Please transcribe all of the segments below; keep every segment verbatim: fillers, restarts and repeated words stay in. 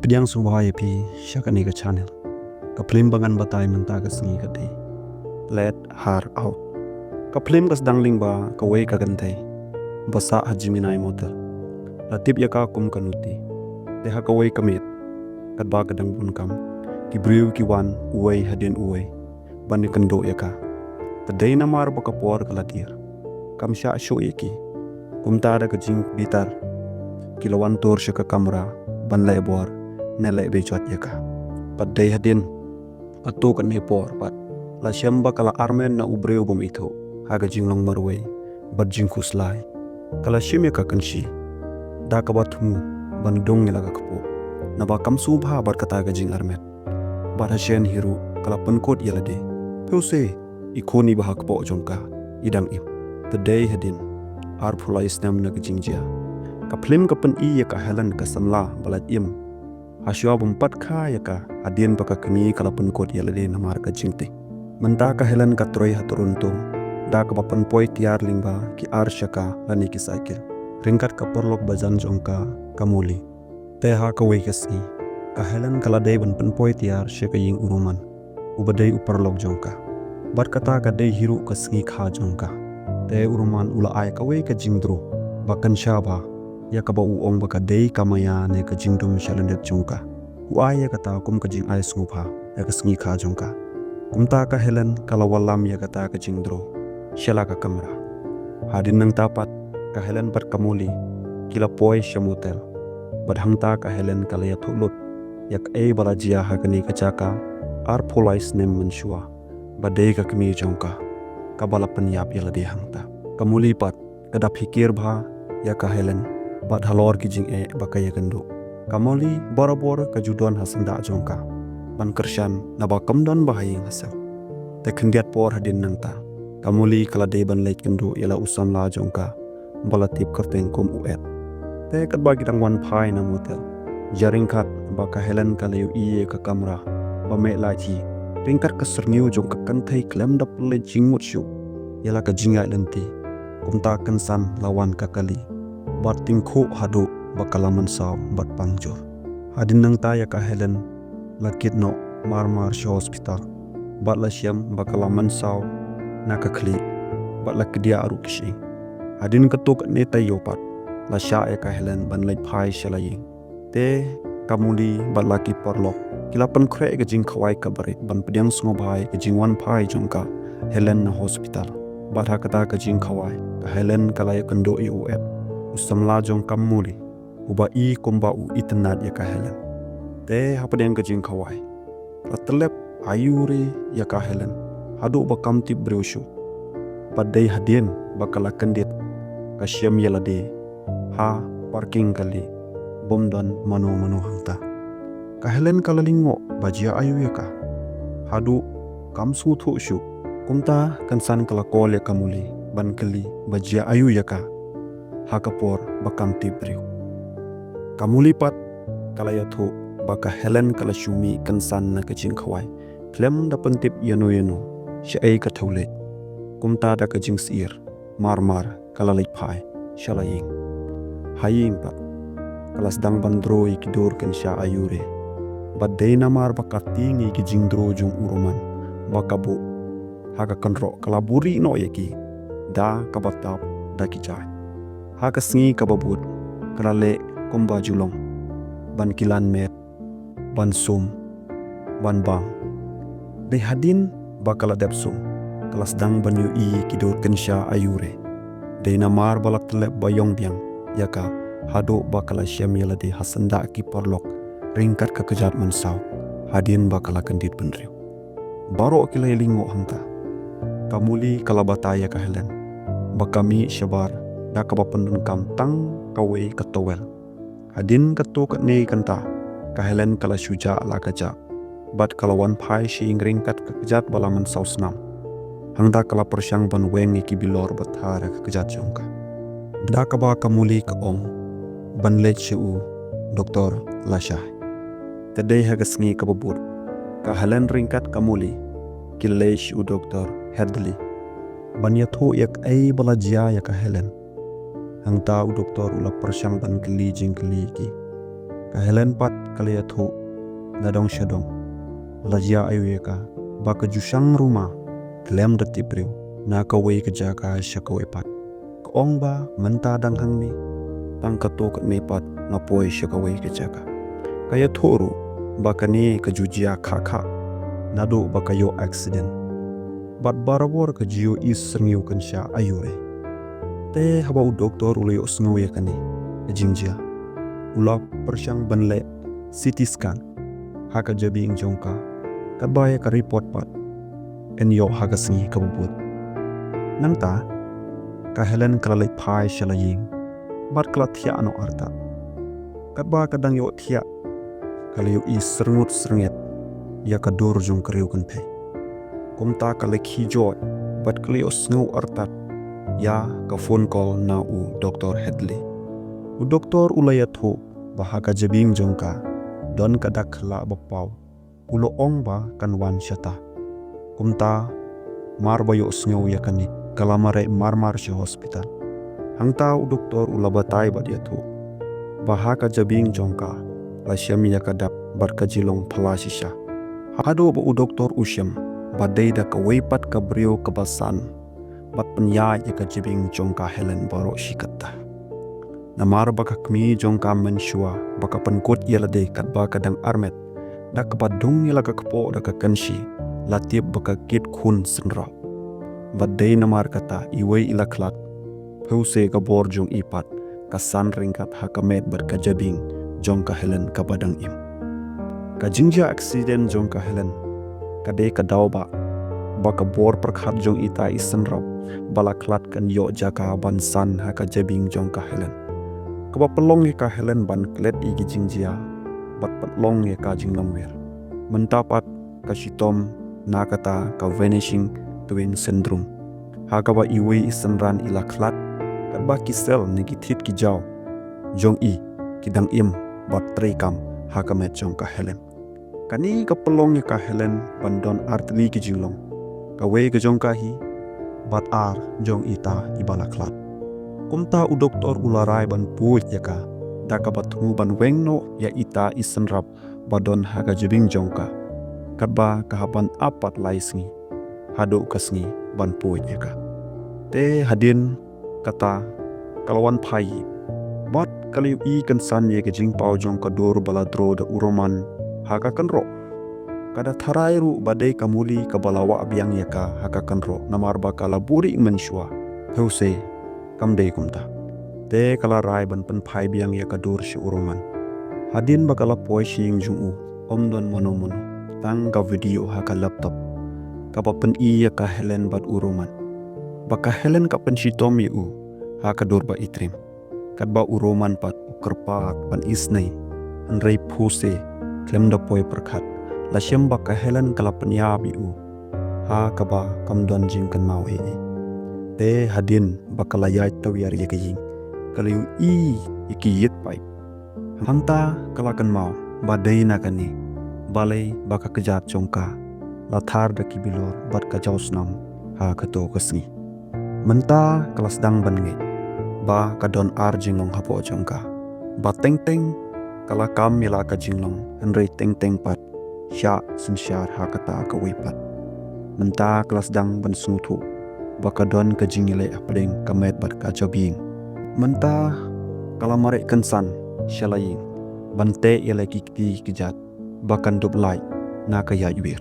Pdiang sngewbha ïa phi sha kane ka channel. Ka phlim ba ngan batai mynta ka sngi ka dei Let Her Out. Ka phlim ka sdang lyngba kawei ka kynthei ba sah ha Gemini Motel. La tip ïa ka kum ka Nuti. Te ha kawei ka miet, katba ka dang bun kam, ki briew ki wan uwei hadien uwei ban ïakynduh ïa ka. Te dei namar ba ka por ka la dier, kam shah shuh ïa ki. Kumta da ka jingbitar, ki la wan tur sha ka kamra ban leh bor ne leh bejot ïa ka. Bad dei hadien katto katne por pat, la shem ba ka la armen na u briew bym ithuh ha ka jinglong marwei bad jingkhuslai. Ka la shim ïa ka kynshi da kaba thmu ban dung ïa la ka kpoh, naba kam sngewbha bad kata ka jingarmet. Bad ha shen hi ruh ka la pynkut ïa lade. Phi use, i khun iba ha kpoh jong ka i dang im. Te dei hadien arphew lai snem na ka jingjia, ka phlim ka pyni ïa ka Helen ka samla ba lait im. Hashwa bym pat kha ïa ka hadien ba ka kmie ka la pynkut ïa lade namar ka jingtieng. Mynta ka Helen ka trei ha Toronto da kaba pynpoi tiar lyngba ki ar shaka lane ki cycle ryngkat ka paralok bajan jong ka, ka Molly. Te ha kawei ka sngi, ka Helen ka la dei ban pynpoi tiar sha ka ïing u Roman, uba dei u paralok jong ka. Bad kata ka dei hi ruh ka sngi kha jong ka. Te u Roman u la ai kawei ka jingdro ba kynsha bha, ïa kaba u ong ba ka dei ka maïa ne ka jingdum sha lyndet jong ka. U ai ïa kata kum ka jingai sngewbha ïa ka sngi kha jong ka. Kumta ka Helen ka la wallam ïa kata ka jingdro sha la ka kamra. Hadien nangta pat, ka Helen bad ka Molly ki la poi sha motel. Bad hangta ka Helen ka la ïathuh lut ïa kaei ba la jia ha kane ka jaka arphew lai snem mynshuwa, ba dei ka kmie jong ka kaba la pynïap ïa lade hangta. Ka Molly pat ka da phikir bha ïa ka Helen bad halor ki jingeh ba ka ïakynduh. Ka Molly barabor ka ju don ha syndah jong ka ban kyrshan naba kam don ba ha ïing ha sem. Te khyndiat por hadien nangta, ka Molly ka la dei ban leit kynduh ïa la u samla jong ka ba la tip kyrteng kum u Ed. Te katba ki dang wan phai na motel, jia ryngkat ba ka Helen ka la ïohi ïa ka kamra ba meh lait hi, ryngkat ka syrngiew jong ka kynthei khlem da pynleit jingmut shuh ïa la ka jingïaid lynti. Kumta kynsan la wan ka kali bad tyngkhuh haduh ba ka la mynsaw bad pang jur. Hadien nangta ïa ka Helen la kit noh mar mar sha hospital, bad la shem ba ka la mynsaw na ka khlieh bad la kdiah ruh ki shyieng. Hadien katto katne taïew pat, la shah ïa ka Helen ban leit phai sha la ïing. Te ka Molly bad la ki paralok ki la pynkhreh ka jingkhawai ka barit ban pdiang sngewbha ïa ka jingwan phai jong ka Helen na hospital. Bad ha kata ka jingkhawai, ka Helen ka la ïakynduh ïa u Ed, u samla jong ka Molly, uba i kumba u itynnad ïa ka Helen. Te hapdeng ka jingkhawai, la tyllep aiu re ïa ka Helen haduh ba kam tip briew shuh. Bad dei hadien ba ka la kyndit, ka shem ïa lade ha parking kali, bym don mano mano hangta. Ka Helen ka la lyngngoh ba jia aiu ïa ka haduh kam sngewthuh shuh. Kumta kynsan ka la call ïa ka Molly ban kylli ba jia aiu ïa ka ha ka por ba kam tip briew. Ka Molly pat ka la ïathuh ba ka Helen ka la shu mih kynsan na ka jingkhawai khlem da pyntip ïano ïano shaei ka thew leit. Kumta da ka jingsyier mar mar ka la leit phai sha la ïing. Ha ïing pat, ka la sdang ban dro ïa ki dur kynsha aiu re. Bad dei namar ba ka tieng ïa ki jingdro jong u Roman ba ka buh ha ka kynroh, ka la buhrieh noh ïa ki da kaba tap da ki jaiñ. Ha ka sngi kaba bud, ka la leh kumba ju long ban kilan met, ban sum, ban bam. Dei hadien ba ka la dep sum, ka la sdang ban ïohi ïa ki dur kynsha aiu re. Dei namar ba la tyllep ba ïong biang ïa ka haduh ba ka la shem ïa lade ha syndah ki paralok ryngkat ka kjat mynsaw hadien ba ka la kyndit bynriew. Baroh ki la ïalyngngoh hangta. Ka Molly ka la batai ïa ka Helen ba ka mih shabar da kaba pyndonkam tang kawei ka towel. Hadien katto katne kynta, ka Helen ka la shu jah la ka jah bad ka la wan phai sha ïing ryngkat ka kjat ba la mynsaw snam. Hangta ka la pyrshang ban weng ïa ki bilor ba thar ha ka kjat jong ka. Da kaba ka Molly ka ong ban leit sha u doktor lashai. Te dei ha ka sngi kaba bud, ka Helen ryngkat ka Molly ki leit sha u doktor Hadley ban ïathuh ïa kaei ba la jia ïa ka Helen. Hangta u doktor u la pyrshang ban kylli jingkylli ïa ki. Ka Helen pat ka la ïathuh na dong sha dong. La jia aiu ïa ka ba ka ju shang ruma khlem da tip briew na kawei ka jaka sha kawei pat. Ka ong ba mynta dang hangne, tang kato katne pat nga poi sha kawei ka jaka. Ka ïathuh ruh ba kane ka ju jia kha kha naduh ba ka ïoh accident. Bad barabor ka ju ïohi syrngiew kynsha aiu re. Te haba u doktor u la ïohsngew ïa kane ka jingjia, u la pyrshang ban leh C T scan ha ka jabieng jong ka, katba ïa ka report pat yn ïoh ha ka sngi kaba bud. Nangta ka Helen ka la leit phai sha la ïing bad ka la thiah noh artat. Katba ka dang ïoh thiah, ka la ïohi syrngut syrnget ïa ka dur jong ka riew kynthei. Kumta ka la khie joit bad ka la ïohsngew artat ïa ka phone call na u Doktor Hadley. U doktor u la ïathuh ba ha ka jabieng jong ka don ka dak khyllah ba paw, u la ong ba kan wan shata. Kumta mar ba ïohsngew ïa kane, ka la mareh marmar sha hospital. Hangta u doktor u la batai bad ïathuh ba ha ka jabieng jong ka la shem ïa ka dak bad ka jinglong phylla shisha. Haduh ba u doktor u shem ba dei da kawei pat ka briew kaba san bad pynïaid ïa ka jabieng jong ka Helen baroh shi katta. Namar ba ka kmie jong ka mynshuwa ba ka pynkut ïa lade katba ka dang armet, da kaba dung ïa la ka kpoh da ka kynshi, la tip ba ka kit khun synrap. Bad dei namar kata iwei i la khlad, phewse ka bor jong i pat ka san ryngkat ha ka met bad ka jabieng jong ka Helen kaba dang im. Ka jingjia accident jong ka Helen ka dei ka daw ba, ba ka bor pyrkhat jong ita i synrap ba la khlad kan ïoh jaka ban san ha ka jabieng jong ka Helen. Kaba pynlong ïa ka Helen ban klet ïa ki jingjia bad pynlong ïa ka jinglongwir. Mynta pat ka shitom na kata ka vanishing twin syndrome, ha kaba iwei i synran i la khlad, katba ki sel ne ki thied ki jaw jong i ki dang im bad treikam ha ka met jong ka Helen. Kane ka pynlong ïa ka Helen ban don artylli ki jinglong, kawei ka jong ka hi bad ar jong ita iba la khlad. Kumta u doktor u la rai ban pud ïa ka da kaba thmu ban weng noh ïa ita i synrap ba don ha ka jabieng jong ka, katba ka hap ban ap pat lai sngi haduh ka sngi ban pud ïa ka. Te hadien kata ka la wan phai bad ka la ïohi kynsan ïa ka jingpaw jong ka dur ba la draw da u Roman ha ka kynroh. Ka da tharai ruh ba dei ka muli kaba la wah biang ïa ka ha ka kynroh namar ba ka la buhrieh mynshuwa. Phewse kam dei kumta. Te ka la rai ban pynphai biang ïa ka dur sha u Roman. Hadien ba ka la poi sha ïing jong u, ym don mano mano, tang ka video ha ka laptop kaba pyni ïa ka Helen bad u Roman. Ba ka Helen ka pynshitom ïa u ha ka dur ba i triem. Katba u Roman pat u kyrpad ban isnei, hynrei phewse khlem da poi pyrkhat, la shem ba ka Helen ka la pynïap ïa u ha kaba kam don jingkynmaw ei ei. Te hadien ba ka la ïaid tawiar ïa ka ïing, ka la ïohi ïa ki ïit paip. Hangta ka la kynmaw ba dei na kane balei ba ka kjat jong ka la thar da ki bilor bad ka jaw snam ha kato ka sngi. Mynta ka la sdang ban ngeit ba ka don ar jinglong hapoh jong ka. Ba teng teng ka la kam ïa la ka jinglong, hynrei teng teng pat shah synshar ha kata kawei pat. Mynta ka la sdang ban sngewthuh ba ka don ka jingïaleh hapdeng ka met bad ka jabieng. Mynta ka la mareh kynsan sha la ïing ban teh ïa la ki kti ki jait ba kan dup lait na ka ïaid wir.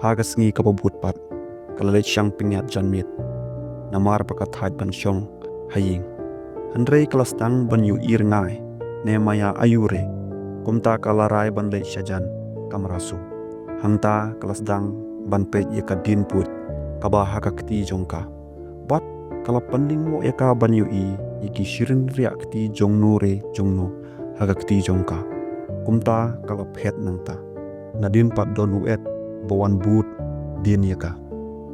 Ha ka sngi kaba bud pat ka la leit shang pynïaid janmiet namar ba ka thait ban shong ha ïing. Hynrei ka la sdang ban ïohi rngai ne maya aiu re. Kumta ka la rai ban leit sha jan kamra suk. Hangta ka la sdang ban peit ïa ka dienpud kaba ha ka kti jong ka. Bad ka la pynlyngngoh ïa ka ban ïohi ïa ki shirin riah kti jongno re jongno ha ka kti jong ka. Kumta ka la phet nangta. Nadien pat don u Ed ba wan bud dien ïa ka.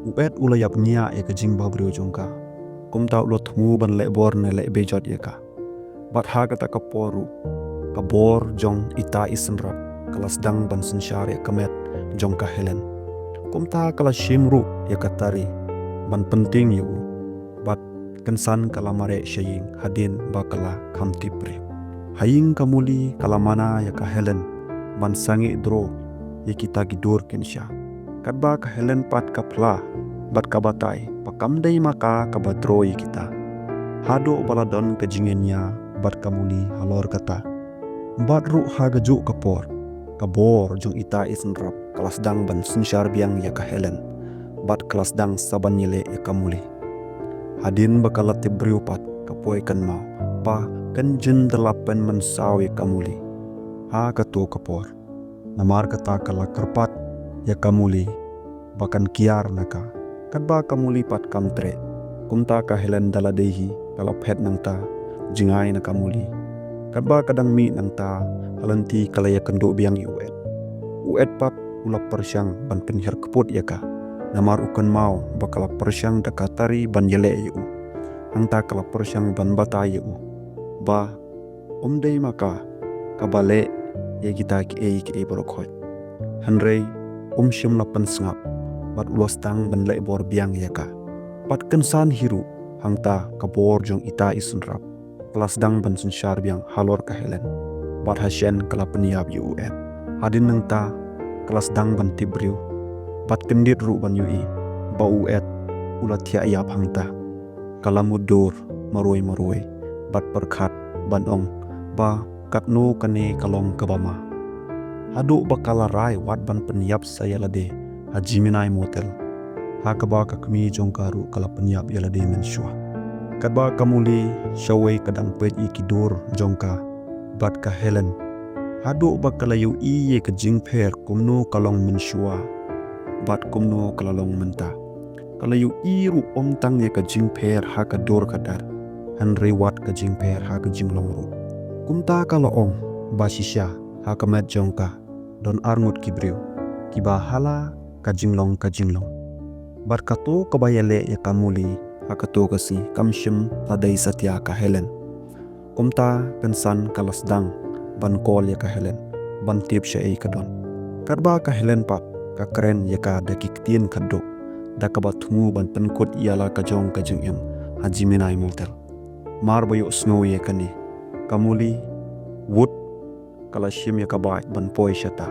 U Ed u la ïap ñiah ïa ka jingbabriew jong ka. Kumta u la thmu ban leh bor ne leh bejot ïa ka. Bad ha kata ka por ruh ka bor jong ita i synrap ka la sdang ban synshar ïa ka met jong ka Helen. Kumta ka la shim ruh ïa ka tari ban pyntieng ïa u. Bad kynsan ka la mareh sha ïing hadien ba ka la kham tip briew. Ha ïing ka Muli ka la mana ïa ka Helen ban sangeh draw ïa kita ki dur kynsha. Katba ka Helen pat ka phla bad ka batai ba kam dei ma ka kaba draw ïa kita. Haduh ba la don ka jingïania bad ka Muli halor kata. Bad ruh ha kajuh ka por, ka bor jong ita i synrap ka la sdang ban synshar biang ïa ka Helen bad ka la sdang sa ban ïaleh ïa ka Muli. Hadien ba ka la tip briew pat ka poi kynmaw ba kan jin da la pynmynsaw ïa ka Muli ha kato ka por. Namar kata ka la kyrpad ïa ka Muli ba kan kiar na ka. Katba ka Muli pat kam treh, kumta ka Helen da lade hi ka la phet nangta jngai na ka Muli. Katba ka dang mih nangta ha lynti ka la ïakynduh biang ïa u Ed. U Ed pat u la pyrshang ban pynhiar kput ïa ka, namar u kynmaw ba ka la pyrshang da ka tari ban ïaleh ïa u. Hangta ka la pyrshang ban batai ïa u ba um dei ma ka kaba leh ïa kita kiei kiei baroh khoit. Hynrei um shym la pynsngap bad u la sdang ban leh bor biang ïa ka. Bad kynsan hi ruh, hangta ka bor jong ita i synrap ka la sdang ban synshar biang halor ka Helen. Bad hashen ka la pynïap ïa u Ed. Hadien nangta ka la sdang ban tip briew bad kyndit ruh ban ïohi ba u Ed u la thiah ïap hangta. Ka la mutdur marwei marwei bad pyrkhat ban ong ba katno kane ka long kaba ma. Haduh ba ka la rai wat ban pynïap sa ïa lade ha Gemini Motel. Ha kaba ka kmie jong ka ruh ka la pynïap ïa lade mynshuwa. Katba ka Muli shawei ka dang peit ïa ki dur jong ka bad ka Helen. Haduh ba ka la ïohi ïa ka jingpher kumno ka long mynshuwa bad kumno ka la long mynta. Ka la ïohi ruh ym tang ïa ka jingpher ha ka dur ka dar, hynrei wat ka jingpher ha ka jinglong ruh. Kumta ka la ong ba shisha ha ka met jong ka don arngut ki briew kiba hala ka jinglong ka jinglong. Bad kato kaba ïaleh ïa ka Muli ha kato ka sngi kam shym la dei satia ka Helen. Kumta kynsan ka la sdang ban call ïa ka Helen ban tip shaei ka don. Katba ka Helen pat ka kren ïa ka da ki ktien khadduh da kaba thmu ban pynkut ïa la ka jong ka jingim ha Gemini Motel. Mar ba ïohsngew ïa kane, ka Muli wut ka la shim ïa ka bike ban poi shata.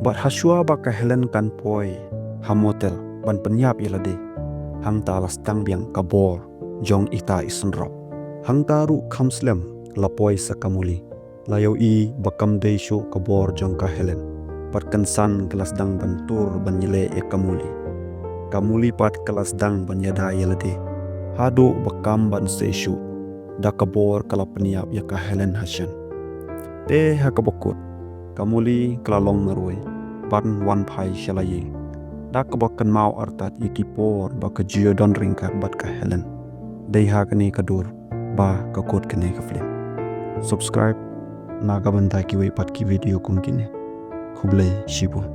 Bad hashuwa ba ka Helen kan poi ha motel ban pynïap ïa lade, hangta la sdang biang ka bor jong ita i synrap. Hangta ruh kham slem la poi sa ka Muli. La ïohi ba kam dei shuh ka bor jong ka Helen. Bad kynsan ka la sdang ban tur ban ïaleh ïa ka Muli. Ka Muli pat ka la sdang ban ïada ïa lade haduh ba kam ban sei shuh. Da ka bor ka la pynïap ïa ka Helen hashen. Te ha kaba kut, ka Muli ka la long marwei ban wan phai sha la ïing. Da kaba kynmaw artat ïa ki por ba ka ju ïadon ryngkat bad ka Helen. Dei ha kane ka dur ba ka kut kane ka film. Subscribe na ka bynta kiwei pat ki video kum kine. Khublei shibun.